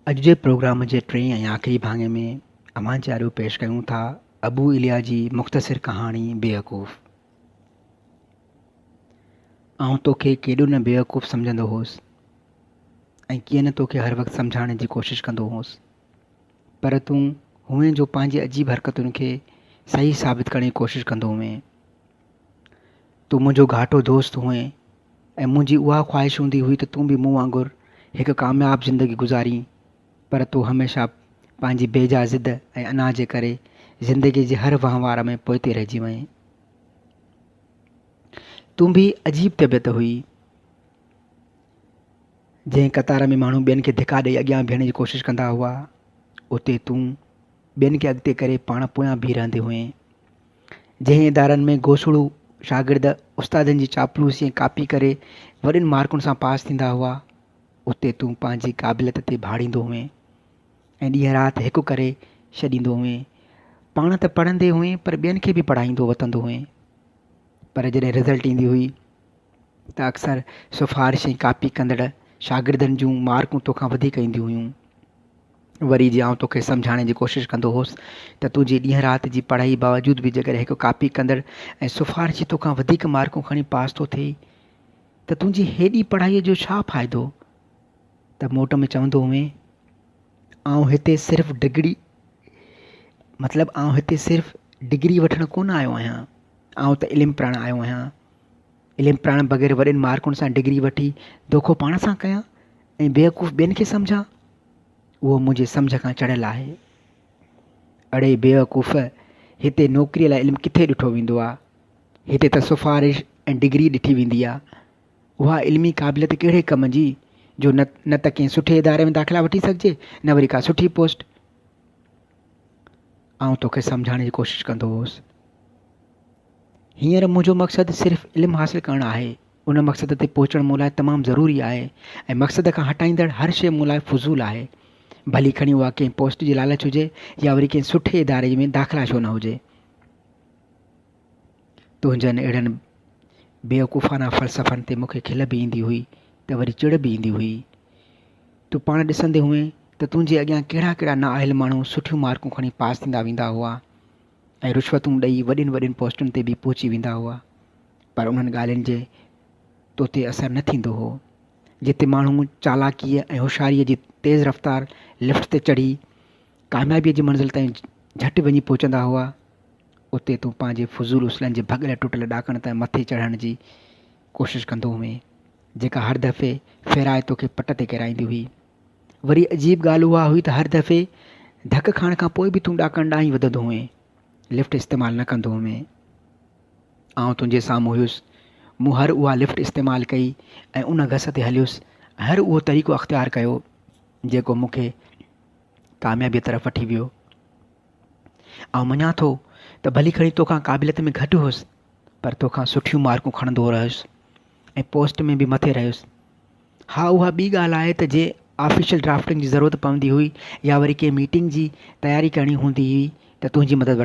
اڄ جي پروگرام جي ٽئين ۽ آخري ڀاڱي ۾ اوهان جي آڏو پيش ڪيون ٿا ابو ايليا جي مختصر ڪهاڻي بيوقوف. آئون توکي ڪيڏو نه بيوقوف سمجهندو هوس ۽ ڪيئن نه توکي هر وقت سمجهائڻ جي ڪوشش ڪندو هوس پر تون هئين جو پنهنجي عجيب حرڪتن کي صحيح ثابت ڪرڻ جي ڪوشش ڪندو هئين. تون منهنجو گهاٽو دوست هئين ۽ منهنجي اها خواهش هوندي هئي ته تون به مون وانگر هڪ ڪامياب زندگي گذارين پر تو هميشه پنهنجي بيجا ضد ۽ انا جي ڪري زندگيء جي هر وهنوار ۾ پوئتي رهجي وئين. تون به عجيب طبيعت هئي. جنهن قطار ۾ ماڻهو ٻين کي ڌڪا ڏئي اڳيان بيهڻ جي ڪوشش ڪندا هئا، اتي تون ٻين کي اڳتي ڪري پاڻ پويان بيهي رهندي هئين. جنهن ادارن ۾ گوسڙو شاگرد استادن جي چاپلوسي ۽ ڪاپي ڪري وڏين مارڪن سان پاس ٿيندا هئا، اتي تون پنهنجي قابليت تي ڀاڙيندو هئين ۽ ڏينهن رات هڪ ڪري ڇڏيندو هئين. پاڻ ته پڙهندي هئين پر ٻين کي به پڙهائيندو وتندو هئين. پر جڏهن رزلٽ ايندي هئي ته اڪثر سفارش ۽ ڪاپي ڪندڙ شاگردن جون مارڪون توکان وڌيڪ اينديون هيون. وري جي آئون توکي سمجهائڻ جي ڪوشش ڪندو هوس ته تنهنجي ڏينهن رات جي پڙهائي باوجود به جيڪڏهن هڪ ڪاپي ڪندڙ ۽ سفارشي توکان وڌيڪ مارڪون کڻي پاس ٿو ٿئي ته تنهنجي هيڏي پڙهائيء جو ڇا فائدو؟ ته موٽ ۾ چوندو هئين، آئون هتي صرف ڊگڙي مطلب آئون هتي صرف ڊگري وٺڻ ڪونه آيو آهيان، آئون ته علم پرائڻ آيو آهيان. علم پرائڻ بغير وڏين مارڪن سان ڊگري وٺي دوکو پاڻ سان ڪيان ۽ بيوقوف ٻين کي سمجهان، اهو منهنجي سمجهه کان چڙهيل آهي. اڙي بيوقوف، هتي نوڪريء لاء علم ڪٿي ڏٺو ويندو آ؟ هتي ته سفارش ۽ ڊگري ڏٺي ويندي آ. اها علمي قابليت ڪهڙي ڪم جي جو نه نه ته ڪنهن سٺي اداري ۾ داخلا وٺي سگهجي نه وري ڪا سٺي پوسٽ. آئون توکي سمجهائڻ جي ڪوشش ڪندو هوس. هينئر منهنجو مقصد صرف علم حاصل ڪرڻ آهي. ان مقصد تي پهچڻ مون لاء تمام ضروري آهي ۽ مقصد کان هٽائيندڙ هر شيء مون لاء فضول آهي. ڀلي کڻي اها ڪنهن پوسٽ جي لالچ هجي يا وري ڪنهن سٺي اداري ۾ داخلا ڇو نه هجي. تنهنجن اهڙن بيوقوفانه فلسفن تي مون کي کل به ايندي هئي ته وري چڙ به ايندي هئي. تون پاڻ ڏسندي هئين ته تنهنجي اڳيان ڪهڙا ڪهڙا نااهل ماڻهو سٺيون مارڪون کڻي پاس ٿيندا ويندا هئا. ۽ رشوتون ڏئي وڏين وڏين پوسٽن تي به پهچي ويندا هئا پر انهن ڳالهين جي توتي اثر نه ٿيندو هو. جتي ماڻهو چالاڪيء ۽ هوشياريء جي تيز رفتار لفٽ تي چڙهي ڪاميابيء جي منزل تائين جهٽ وڃي پهچندا هئا، اتي تون پنهنجي فضول اصولن جي ڀڳل ٽٽل ڏاڪڻ تان مٿي چڙهڻ جي ڪوشش ڪندو هئين، جيڪا هر دفعي ڦيرائي توکي پٽ تي ڪيرائيندي هئي. وري عجيب ڳالهه اها هئي ته هر دفعي ڌڪ کائڻ کان پوء به تون ڏاڪڻ ڏانهن ئي وڌندو هئين، لفٽ استعمال نه ڪندو هئين. آئون تنهنجي سامهون هيس، مون هر اها لفٽ استعمال ڪئي ۽ ان گس تي هليس ۽ هر اهو طريقو اختيار ڪيو جيڪو مون کي ڪاميابيء طرف وٺي ويو. آئون مڃان ٿو ته ڀلي کڻي توکان قابليت ۾ گهٽ هيس پر توکان سٺيون مارڪون کڻندو رهيس ۽ پوسٽ ۾ به مٿي رهيس. ها اها ٻي ڳالهه آهي ته جي آفيشل ڊرافٽنگ جي ضرورت پوندي هئي يا وري ڪنهن ميٽنگ جي تياري ڪرڻي هوندي هئي ته تنهنجي مدد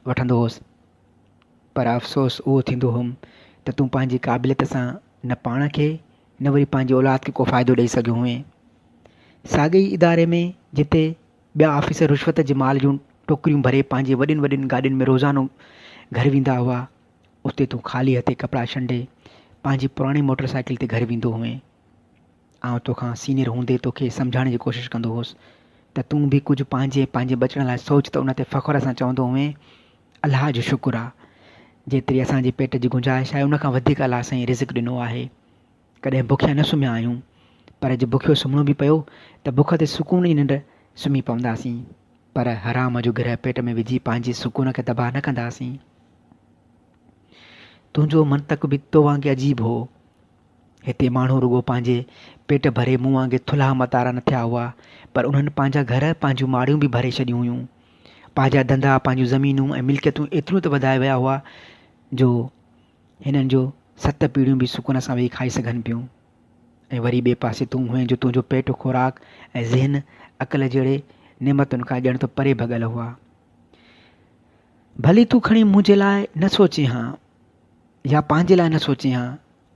وٺندو هوس. پر افسوس اهو ٿيندو هوم ته تون پنهنجي قابليت سان نه پاڻ کي نه وري پنهنجي اولاد کي ڪو فائدو ڏئي سگهيو هئين. ساڳئي ئي اداري ۾ جتي ٻيا آفيسر رشوت جي مال جون ٽوڪريون ڀري پنهنجي وڏين وڏين گاڏين ۾ روزانو گهر ويندا هئا اتي تون خالي هٿين ڪپڙا ڇنڊي پنهنجي پراڻي موٽر سائيڪل تي گهر ويندو هئين. آئون توکان سينيئر هوندي توکي سمجهائڻ جي ڪوشش ڪندو هوس ته تون به ڪجهه پنهنجي ۽ پنهنجي ٻچڙن لاء سوچ ته ان تي فخر سان چوندو هئين الله جو شڪر آ جيتري اسان جي پيٽ جي گنجائش آهي ان کان وڌيڪ الله سائين رزق ڏنو آهي. ڪڏهن بکيا نه سمهيا آهيون پر جي بکيو سمهڻو به پيو ته بک تي سڪون جي ننڊ سمهي پونداسين پر حرام جو گرهه پيٽ ۾ وجهي پنهنجي سڪون کي تباهه نه ڪنداسين. تنهنجو منطق به تو وانگي عجيب هو. هتي ماڻهو رڳو پنهنجي پيٽ ڀري مون وانگي ٿلها متارا نه ٿيا هئا، پر انهن پنهنجا گهر، پنهنجون ماڙيون به ڀري ڇڏيون هيون. پنهنجا ڌنڌا، پنهنجون زمينون ۽ ملڪيتون ايتريون ته وڌائي ويا هئا، جو هنن جو ست پيڙهيون به سڪون سان ويهي کائي سگهن پيون. ۽ وري ٻئي پاسي تون هئين جو تنهنجو پيٽ خوراڪ ۽ ذهن عقل جهڙي نعمتن کان ڄڻ ته پري ڀڳل هئا. ڀلي تون کڻي منهنجي لاء نه سوچين ها يا پنهنجي لاء نه سوچين ها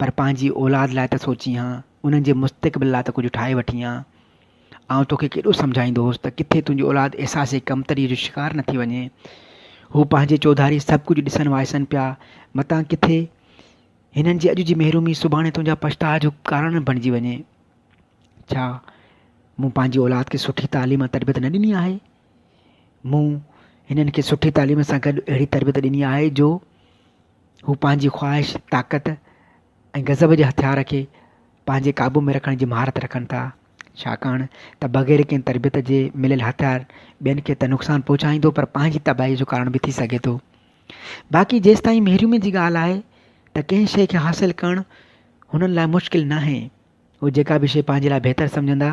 پر پنهنجي اولاد لاء ته سوچين ها، انهن جي مستقبل لاء ته ڪجهه ٺاهي وٺين ها. آئون توکي ڪيڏو سمجهائيندو هوس ته ڪٿي تنهنجي اولاد احساس ڪمتريء جو شڪار نه ٿي وڃي. هو پنهنجي چوڌاري سڀ ڪجهه ڏسن وائسن پيا، متان ڪٿي هنن جي اڄ جي محرومي سڀاڻي تنهنجا پڇتاء جو ڪارڻ بڻجي وڃي. ڇا مون پنهنجي اولاد کي سٺي تعليم ۽ تربيت نه ڏني آهي؟ مون هنن کي سٺي تعليم سان گڏ اهڙي تربيت ڏني آهي جو هو پنهنجي خواهش، طاقت ۽ غضب جي هٿيار کي پنهنجي قابو ۾ رکڻ جي مهارت رکن ٿا. ڇاڪاڻ ته بغير ڪنهن تربيت جي مليل هٿيار ٻين کي ته نقصان پهچائيندو پر پنهنجي تباهي جو ڪارڻ به ٿي سگهي ٿو. باقي جيستائين محرومي جي ڳالهه آهي ته ڪنهن شيء کي حاصل ڪرڻ هنن لاء مشڪل ناهي. هو جيڪا به شيء پنهنجي لاء بهتر سمجهندا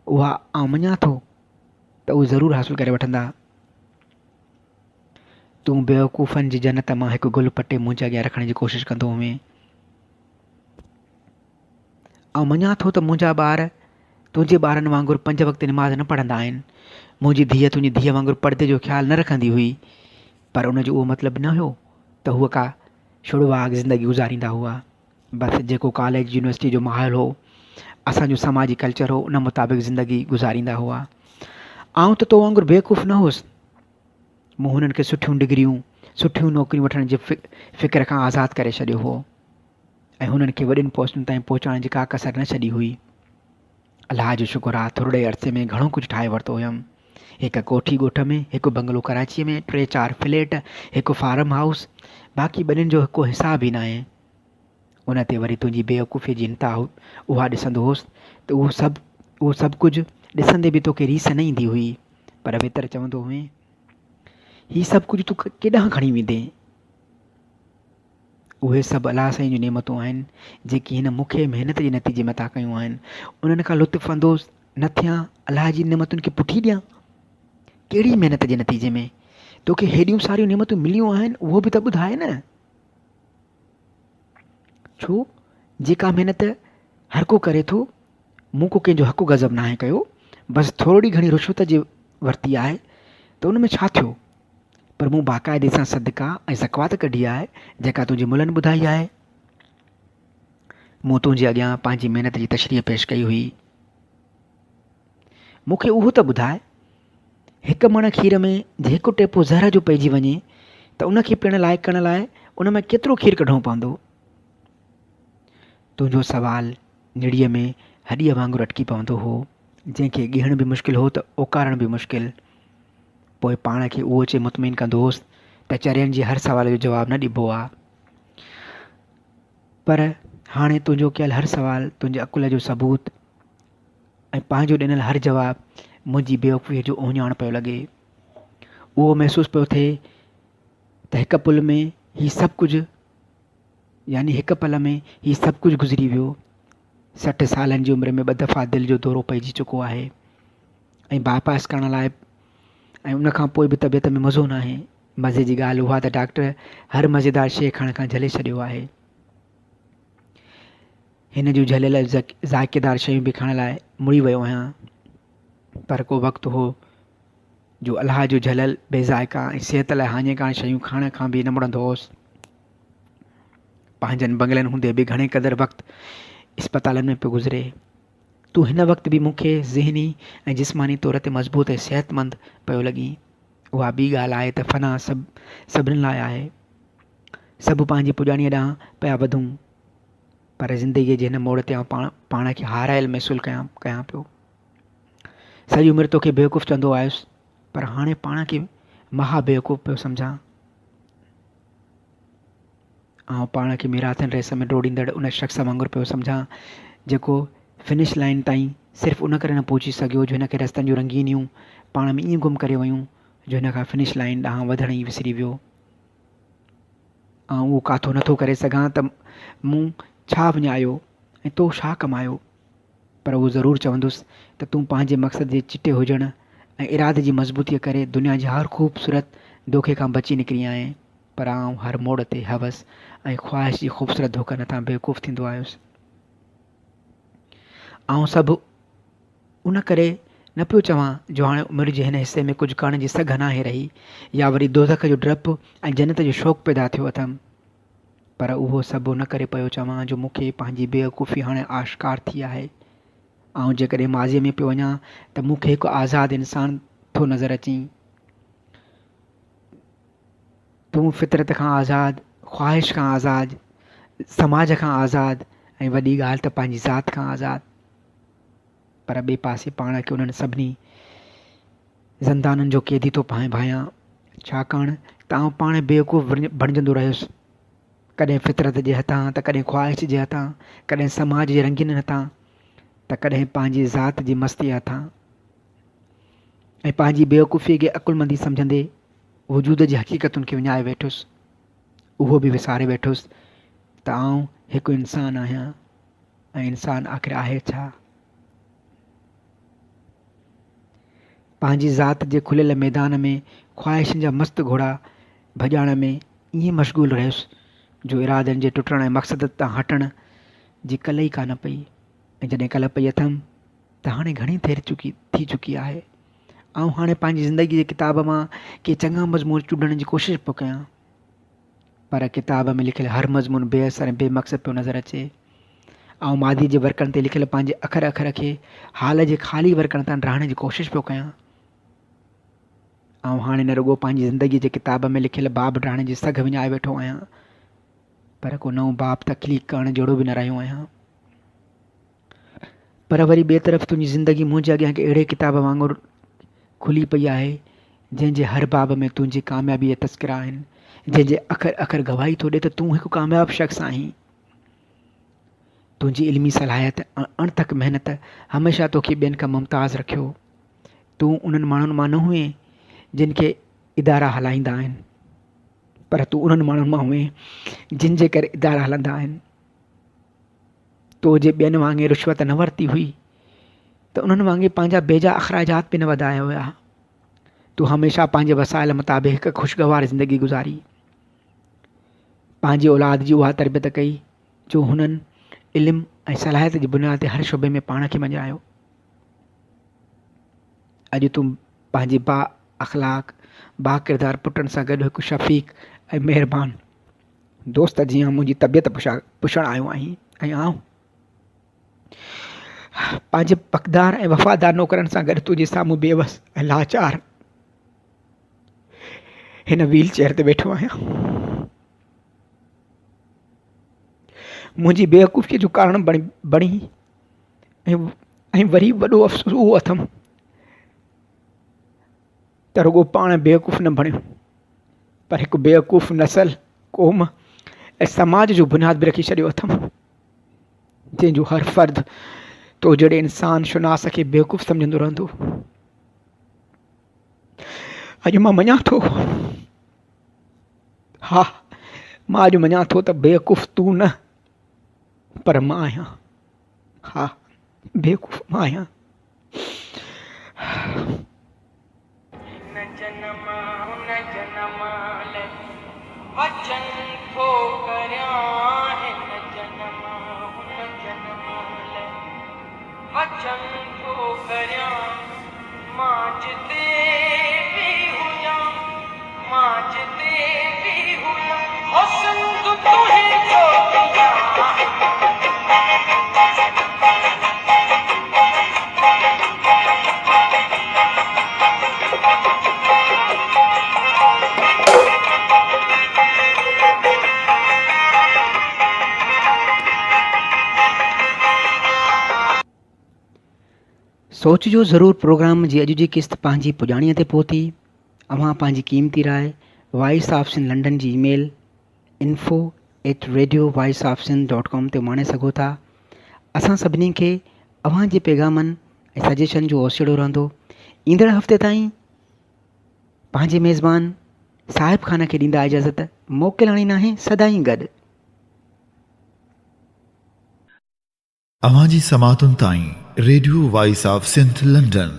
اها آئون مڃان ٿو ته اهو ضرور حاصل ڪري وٺندا. تون بيوقوفن جي جنت مان هڪ گل پٽي منهنجي اڳيان رکڻ جي ڪوشش ڪندو هئين. آئون مڃان ٿو ته منهنجا ٻار تنهنجي ٻارن وانگر پنج وقت نماز نه پڙهندا آهن. منهنجي ڌيء تنهنجي ڌيء وانگر پردي جو خيال نه رکندي هئي. پر ان جو اهو مطلب نه هيو ته هوء ڪا ڇڙواڳ زندگي گذاريندا هئا. بس جيڪو ڪاليج يونيورسٽي جو ماحول هو، اسان جو سماجي ڪلچر هو، ان مطابق زندگي گذاريندا هئا. آئون ته تو وانگر بيوقوف نه هوس. مون هنن کي سٺيون ڊگريون، سٺيون نوڪريون وٺڻ جي فڪر کان آزاد ڪري ڇڏيو هو ۽ هنن کي وڏين پوسٽن تائين پهچائڻ جي ڪا ڪسر نه ڇڏي هئي. الله جو شڪر آ ٿورڙي عرصي ۾ گهڻو ڪجهه ٺاهي ورتو هيم. هڪ ڪوٺي ڳوٺ ۾، هڪ بنگلو ڪراچيء ۾، ٽي چار فليٽ، هڪ فارم هائوس، باقي ٻنين جو ڪو حساب ئي ناهي. ان تي وري تنهنجي بيوقوفيء جي انتها اها ڏسندو هوس ته اهو سڀ اهو سڀ ڪجهه ڏسندي به توکي ريس نه ايندي هئي، پر ويتر چوندو هئين، هي سڀ ڪجهه تون ڪيڏانهن کڻي ويندين؟ اهي سڀ الله سائين جون نعمتون آهن، جيڪي هن مون کي محنت جي نتيجي ۾ عطا ڪيون آهن. انهن کان لطف اندوز نه ٿيان، الله جي نعمتن کي پٺي ڏيان؟ ڪهڙي محنت جي نتيجي ۾ توکي هيڏيون ساريون نعمتون مليون آهن، اهو به ته ٻڌاء نه. ڇو جيڪا محنت هر ڪو ڪري ٿو، مون ڪو ڪنهن جو حق غضب ناهي ڪيو، بس ٿورڙي گهڻي رشوت جي ورتي آهي ته ان ۾ ڇا ٿيو؟ پر مون باقاعدي سان صدقا ۽ زڪوات ڪڍي آهي، جيڪا تنهنجي ملن ٻڌائي آهي. مون تنهنجي اڳيان پنهنجي محنت جي تشريح پيش ڪئي هئي. مون کي اهو ته ٻڌاء، هڪ مڻ کير ۾ جي هڪ ٽيپو زهر جو پئجي وڃي ته ان کي پيئڻ لائق ڪرڻ لاء ان مان ڪيترو کير ڪڍڻو پوندو؟ تنهنجو سوال نڙيء ۾ هڏيء وانگر اٽڪي پوندو هو، جنهن کي ڳيهڻ به مشڪل هو ته اوڪارڻ به مشڪل. پوء پاڻ کي اهو چئي مطمئن ڪندو هوس ته چرين جي هر سوال جو جواب نه ڏبو آ. پر هاڻي تنهنجو ڪيل هر سوال تنهنجي عقل جو ثبوت ۽ پنهنجو ڏنل هر جواب منهنجي بيوقوفيء جو اهڃاڻ پيو لڳي. اهو محسوس پيو ٿئي ته هڪ پل ۾ هي سڀ ڪجهه يعني هڪ پل ۾ هي سڀ ڪجهه گذري ويو. 60 سالن جي عمر ۾ ٻه دفعا دل جو دورو پئجي چڪو آهي ۽ باء پاس ڪرڻ لاء ۽ ان کان پوء به طبيعت ۾ مزو ناهي. مزي جي ڳالهه اها ته ڊاڪٽر هر مزيدار شيء کائڻ کان جهلي ڇڏيو آهي. هن جون جهليل ذائقيدار شيون به کائڻ لاء مڙي ويو آهيان. پر ڪو وقت هو جو الله جون جهليل بي ذائقا ۽ صحت لاء هاڃيڪار شيون کائڻ کان به نه مڙندو هوس. پنهنجن بنگلن هوندي به گهڻي قدر وقت اسپتالن ۾ پيو گذري. تون هن وقت به مون کي ذهني ۽ جسماني طور تي مضبوط ۽ صحتمند پيو لڳين. اها ٻي ڳالهه آهي ته فنا سڀ سڀني لاء آهي. سڀ پنهنجي پڄاڻيء ڏانهن پيا وڌون. پر زندگيء جي هن موڙ تي آئون پاڻ پاڻ کي هارايل محسول ڪيان ڪيان پيو. سڄي عمر توکي بيوقوف چوندو آيس، پر هاڻي پاڻ کي مها بيوقوف پيو سمجهان. آئون پاڻ کي ميراٿن ريس ۾ ڊوڙيندڙ ان شخص وانگر پيو سمجهان، جيڪو فنش لائين تائين صرف ان ڪري نه پهچي سگهيو جو هن کي رستن جون رنگينيون پاڻ ۾ ائين گم ڪري ويون جو هن کان فنش لائين ڏانهن وڌڻ ئي وسري ويو. آئون اهو ڪاٿو نٿو ڪري سگهان ته مون ڇا وڃايو ۽ تو ڇا ڪمايو؟ پر اهو ضرور چوندس ته تون پنهنجي مقصد جي چٽي هجڻ ۽ ارادي جي مضبوطيء ڪري دنيا جي هر خوبصورت دوکي کان بچي نڪري آئين، پر آئون هر موڙ تي هوس ۽ خواهش جي خوبصورت ڌوڪن هٿان بيوقوف ٿيندو آيس. آئون سڀ ان ڪري نه پيو چوان جو هاڻي عمر جي هن حصي ۾ ڪجهه ڪرڻ جي سگهه ناهي رهي يا وري دوزخ جو ڊپ ۽ جنت جو شوق پيدا ٿيو اٿم. پر اهو سڀ ان ڪري پيو چوان جو مون کي پنهنجي بيوقوفي هاڻي آشڪار ٿي آهي. آئون جيڪڏهن ماضيء ۾ پيو وڃان ته مون کي هڪ آزاد انسان ٿو نظر اچين. تون فطرت کان آزاد، خواهش کان آزاد، سماج کان آزاد ۽ وڏي ڳالهه ته پنهنجي ذات کان آزاد. پر ٻئي پاسي پاڻ کي انهن سڀني زندانن جو قيدي ٿو ڀانئيان، ڇاڪاڻ ته آئون پاڻ بيوقوف بڻجندو رهيس. ڪڏهن فطرت جي هٿان ته ڪڏهن خواهش جي هٿان، ڪڏهن سماج جي رنگينن هٿان ته ڪڏهن پنهنجي ذات جي مستيء هٿان ۽ پنهنجي بيوقوفيء کي عقلمندي سمجهندي وجود جي حقيقتن کي وڃائي ويٺس. اهو به وساري ويٺس ته آئون هڪ انسان آهيان ۽ انسان آخر آهي ڇا؟ پنهنجي ذات جي کليل ميدان ۾ خواهشن جا مست گهوڙا ڀڄائڻ ۾ ائين مشغول رهيس جو ارادن جي ٽٽڻ ۽ مقصد تان هٽڻ جي ڪل ئي ڪانه پئي ۽ جڏهن ڪل پئي اٿم ته هاڻي گهڻي دير چڪي ٿي چڪي آهي. آئون هاڻي پنهنجي زندگي جي ڪتاب مان ڪي چڱا مضمون چونڊڻ جي ڪوشش پيو ڪيان پر ڪتاب ۾ لکيل هر مضمون بي اثر ۽ بي مقصد پيو نظر اچي. آئون ماضي جي ورقن تي لکيل پنهنجي اکر اکر کي حال جي خالي ورقن تان ڊاهڻ جي ڪوشش پيو ڪيان. آئون هاڻي نه رڳو پنهنجي زندگيء جي ڪتاب ۾ لکيل باب ڊاهڻ جي سگهه وڃائي ويٺو آهيان، پر ڪو نئون باب تخليق ڪرڻ جهڙو به نه رهيو آهيان. پر وري ٻئي طرف تنهنجي زندگي منهنجي اڳيان هڪ اهڙي ڪتاب وانگر کلي پئي آهي، جنهن جي هر باب ۾ تنهنجي ڪاميابيء جا تذڪرا آهن، جنهن جي اکر اکر گواهي ٿو ڏئي ته تون هڪ ڪامياب شخص آهين. تنهنجي علمي صلاحيت ۽ اڻٿڪ محنت هميشه توکي ٻين کان ممتاز رکيو. تون انهن ماڻهن مان نه هئين جن کي ادارا هلائيندا آهن پر تون انهن ماڻهن مان هئين جن جي ڪري ادارا هلندا آهن. تو جي ٻين وانگي رشوت نه ورتي هئي ته انهن وانگي پنهنجا بيجا اخراجات به نه وڌايا هيا. تو هميشه پنهنجي وسائل مطابق هڪ خوشگوار زندگي گذاري. پنهنجي اولاد جي اها تربيت ڪئي جو هنن علم ۽ صلاحيت جي بنياد تي هر شعبي ۾ پاڻ کي مڃرايو. اڄ تون پنهنجي با اخلاق، با ڪردار پٽن سان گڏ هڪ شفيق ۽ مهربان دوست جيان منهنجي طبيعت پڇڻ آيو آهين ۽ آئون پنهنجي پڪدار ۽ وفادار نوڪرن سان گڏ تنهنجي سامهون بيوس ۽ لاچار هن ويل چيئر تي ويٺو آهيان. منهنجي بيوقوفيء جو ڪارڻ بڻي ۽ وري وڏو افسوس اهو اٿم ته رڳو پاڻ بيوقوف نه بڻيو پر هڪ بيوقوف نسل، قوم ۽ سماج جو بنياد به رکي ڇڏيو اٿم جنهن جو هر فرد تو جهڙي انسان شناس کي بيوقوف سمجهندو رهندو. اڄ مان مڃان ٿو ها مان اڄ مڃان ٿو ته بيوقوف تون نه پر مان آهيان. ها بيوقوف مان آهيان. هن جنم هن جنم لئه وچن ٿو ڪريان هن جنم هن جنم لئه وچن ٿو ڪريان مان جتي به هجان مان جتي به هجان او سنڌ تنهنجو ٿيان. سوچ جو ضرور پروگرام جي اڄ جي قسط پنهنجي پڄاڻيء تي پهتي. اوهان پنهنجي قيمتي راء وائس آف سنڌ لنڊن جي email info at radio voice of Sindh dot com تي اماڻي سگهو ٿا. اسان سڀني کي اوهان جي پيغامن ۽ سجيشن جو اوسيئڙو رهندو. ايندڙ هفتي تائين پنهنجي ميزبان صاحب خان کي ڏيندا اجازت. موڪلاڻي ناهي سدائين گڏ. اوهان جي سماعتن تائين radio voice of Sindh London.